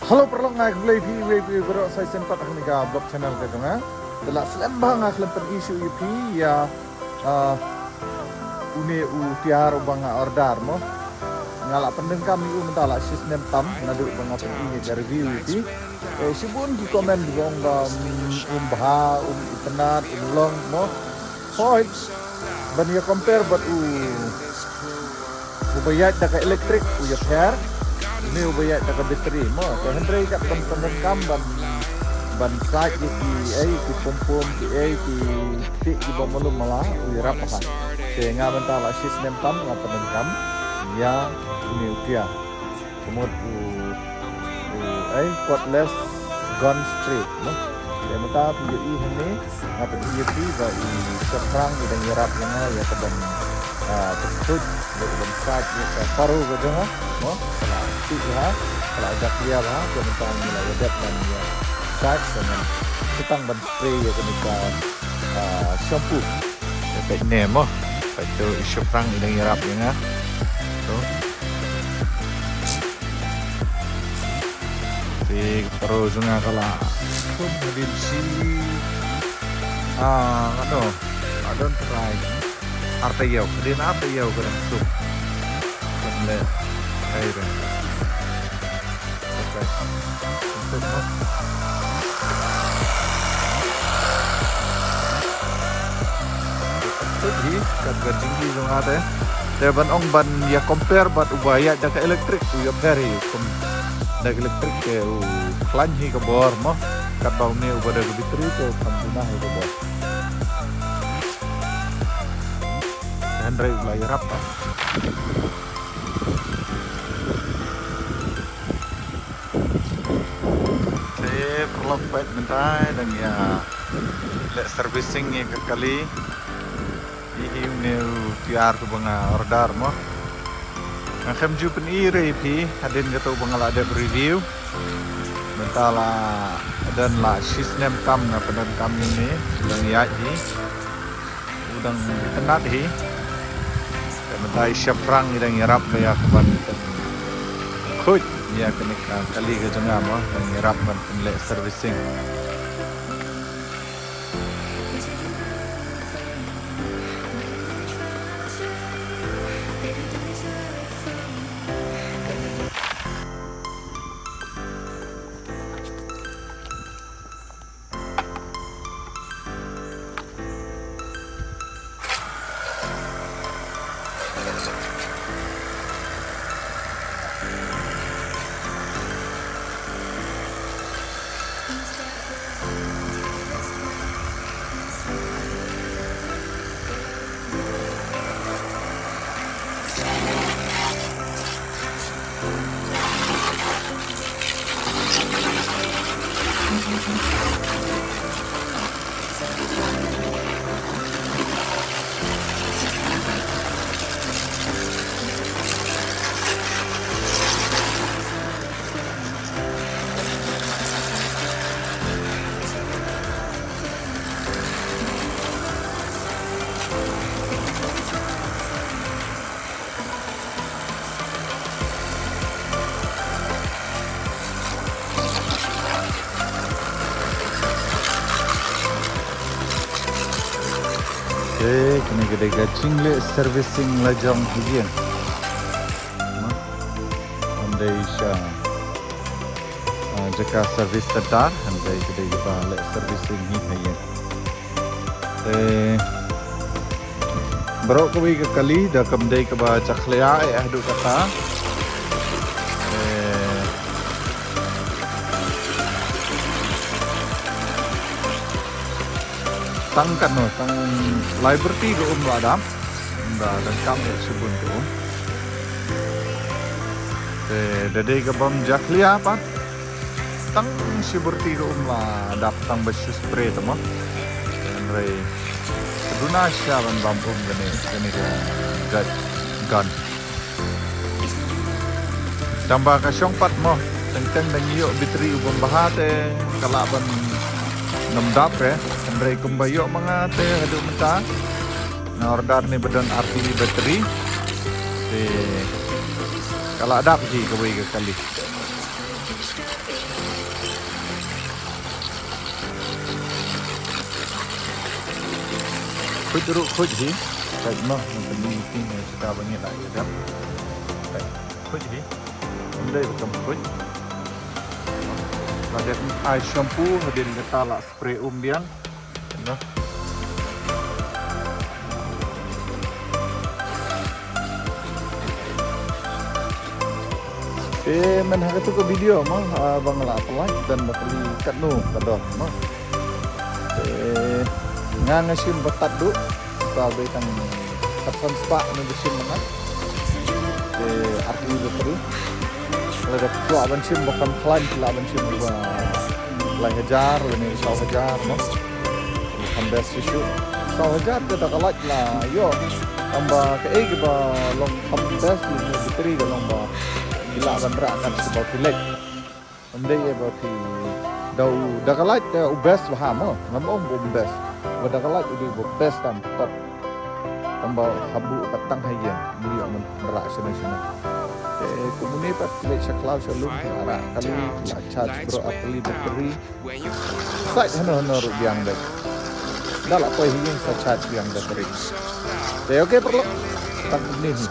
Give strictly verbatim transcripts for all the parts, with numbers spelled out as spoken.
Hello paralok, nga ai khublei phi iwei pa iwei baroh sa shisien pat ha kane ka vlog channel ka jong nga. Te la slem bha nga khlem pyni shuh ïa phi ïa, ah, une u tiar uba nga order mo. Nga la pyndonkam ïa u mynta la shisnem tam naduh ba nga pyni ïa ka review ïa phi. Eh, shibun ki comment kiba ong ba, mm, um bha, um itynnad, um long mo. Hooid, ban ïa compare bad u, uba ïaid da ka electric u ïapher, une uba ïaid da ka battery mo. Te hynrei kat ban pyndonkam ban, ban sait ïa ki, eh, ki pom pom ki, eh, ki ktieh kiba malu mala u ïarap bha. Te nga mynta la shisnem tam nga pyndonkam ïa une u tiar. Ka mut u, u, eh, cordless gun spray mo. Te mynta phi ïohi hangne nga pyni ïa phi ba i shaphrang i dang ïarap ïa nga ïa ka ban, ah, pynkhuid, ïa ka ban sait ïa ka paro ka jong nga mo. Ka la khuid bha, ka la jakhlia bha. Te mynta ngi la ïa dep ban ïa sait, te ngan shu tang ban spray ïa kane ka, ah, shampoo. Te peit ne mo. Peit to i shaphrang i dang ïarap ïa nga. To. Te ka paro jong nga ka la khum hadien shi, ah, ano, adon trai. Ar taïew, hadien ar taïew ka dang khum. Kan le, ai re. Te, te, te, te, hi, kat ka jinghi jong nga te. Te ban ong ban ïa compare bad uba ïaid da ka electric u ïapher hi, kum da ka electric te u khlaiñ hi ka bor mo. Katba une uba da ka battery te u khlaiñ duna hi ka bor. Hynrei u la ïarap bha. Te paralok peit mynta dang ïa leh servicing ïa ka kali. Hi hi une u tiar kaba nga order mo. Nga khlem ju pyni re ïa phi hadien kato ba nga la dep review. Mynta la don la shisnem tam nga pyndonkam ïa une, dang ïaid hi. U dang itynnad hi. Te mynta i shaphrang i dang ïarap ïa ka ban pynkhuid ïa kane ka kali ka jong nga mo, dang ïarap ban pynleh servicing. Te kane ka dei ka jingleh servicing la jong hi ïing. Mo. Ym dei sha, ah, jaka service center, hynrei ka dei kaba leh servicing hi ha ïing. Te baroh kawei ka kali da kam dei kaba jakhlia eh haduh katta. Te tang katno, tang lai byrti ka um la dap. Ynda dang kam eh shibun ka um. Te da dei ka bym jakhlia pat. Tang shi byrti ka um la dap tang ba shu spray te mo. Hynrei ka duna shisha ban bam um kane, kane ka gat gun. Tang ba ka shong pat mo, teng teng dang ïoh battery u bym bha te ka lah ban nym dap re. Hynrei kumba ïoh ma nga te haduh mynta nga order ne ba don artylli battery. Te ka lah dap hi kawei ka kali. Khuid ruh khuid hi. Khuid mo, ngan pyni ïa phi ne shata ba ngi la ïa dep. Khuid hi. Ym dei ba kam khuid. La dep ai shampoo hadien kata la spray um biang. Noh. Te mynta ha katu ka video mo, ah, ba nga la pynlait don ba kali katno ka dor mo. Te nga nga shim ba tad duh, ba dei tang khatsan spah ne ba shim mynta. Te ar tylli ba kali. Lada kwah ban shim ba kham khlaiñ, lah ban shim ba lai hajar lane saw hajar mo. Kham best shisha. Saw hajar te da ka lait la ïoh. Tangba kaei kaba long kham best lane battery ka long ba phi lah ban rah kat shaba phi leit. Ym dei ïa ba phi da u, da ka lait te u best bha mo. Ngam ong ba u best. Ba da ka lait u dei ba best tam top. Tangba habu pat tang ha ïing. Ym ïoh ban rah shano shano. Te kumne pat leit sha khlaw sha lum, la rah kali, la charge baroh ar tylli battery. Sait hano hano ruh biang dei. Da la poi hi ïing sa charge biang dei tarik. Dei, okay paralok. Tang kumne hi.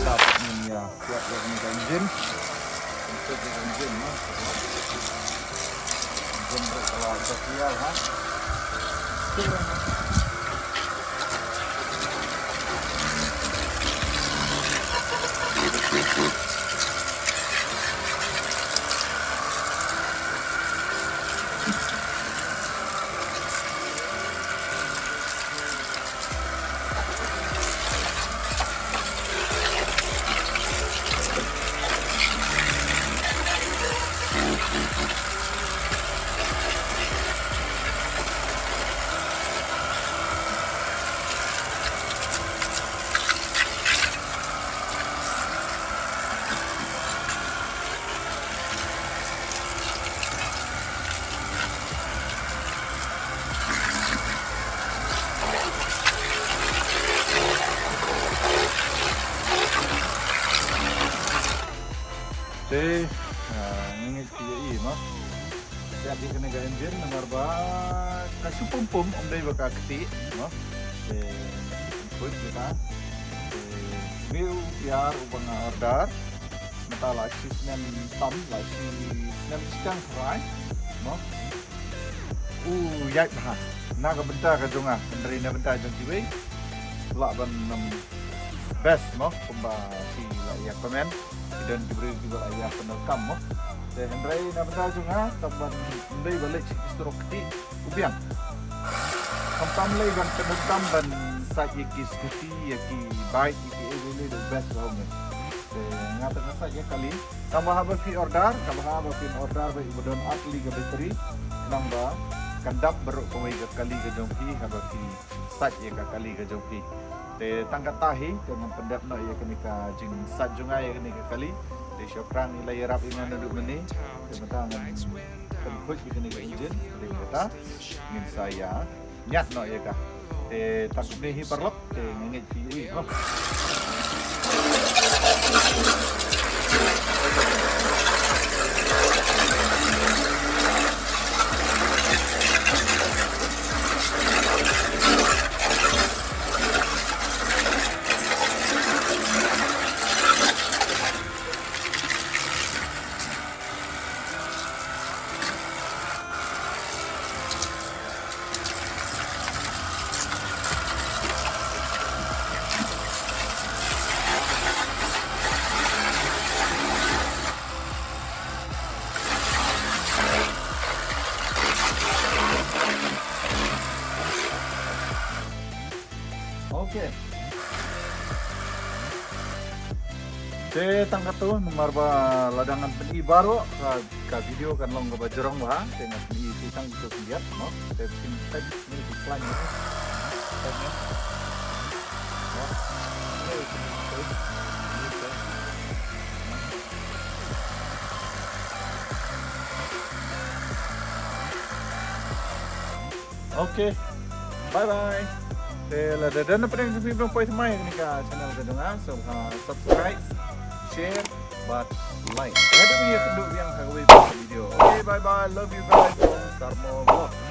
Tap ni ya, kuat ya ni engine. Engine ni. Engine brake kalau ada clear ha. Te, ah, ngi ngi ki i ma. Te ïa kane ka engine namar ba ka shu pum pum, ym dei ba ka kti, no? Te put kita. Te view tiar uba nga order. Mynta la shi snem tam, la shi snem shiteng tharai, no? U ïaid bha na ka bynta ka jong nga, hynrei na bynta jong kiwei lah ban, um, best mo, kumba ki la ïa comment, ki don ki briew kiba la ïa pyndonkam mo. Te hynrei na bynta jong nga, tang ban ym dei ba leit sha ki stroke kti, u biang. Khamtam lei ban pyndonkam ban sait ïa ki scooty, ïa ki bike, ïa ki ei ei ei, u best ba u ngi. Te nga tang nga sait ïa kali. Tang ba haba phi order, kaba haba phi order ba i ba don ar tylli ka battery, nang ba kan dap baroh kawei ka kali ka jong phi haba phi sait ïa ka kali ka jong phi. Te tang kata hi, te ngan pyndep noh ïa kane ka jingsait jong nga ïa kane ka kali. Te shaphrang i la ïarap ïa nga naduh mynne. Te mynta ngan pynkhuid ïa kane ka engine. Te kata ngin sa ïa ñiad noh ïa ka. Te tang kumne hi paralok, te nga ngeit phi ïohi mo. Okay. Te tang katto, namar ba lada ngan pyni baroh ka, ka video kan long kaba jrong bha, te ngan pyni te tang katto khyndiat, no? Te phin peit ne phi khlaiñ ne. Peit ne. No. Te phin peit. Okay. Bye bye. Te lada don na pdeng jong phi ba poi thymmai ïa kane ka channel ka jong nga, sngewbha subscribe, share bad like. Te haduh ban ïakynduh biang ha kawei pat ka video. Okay, bye bye, love you guys from Sarmo Vlog.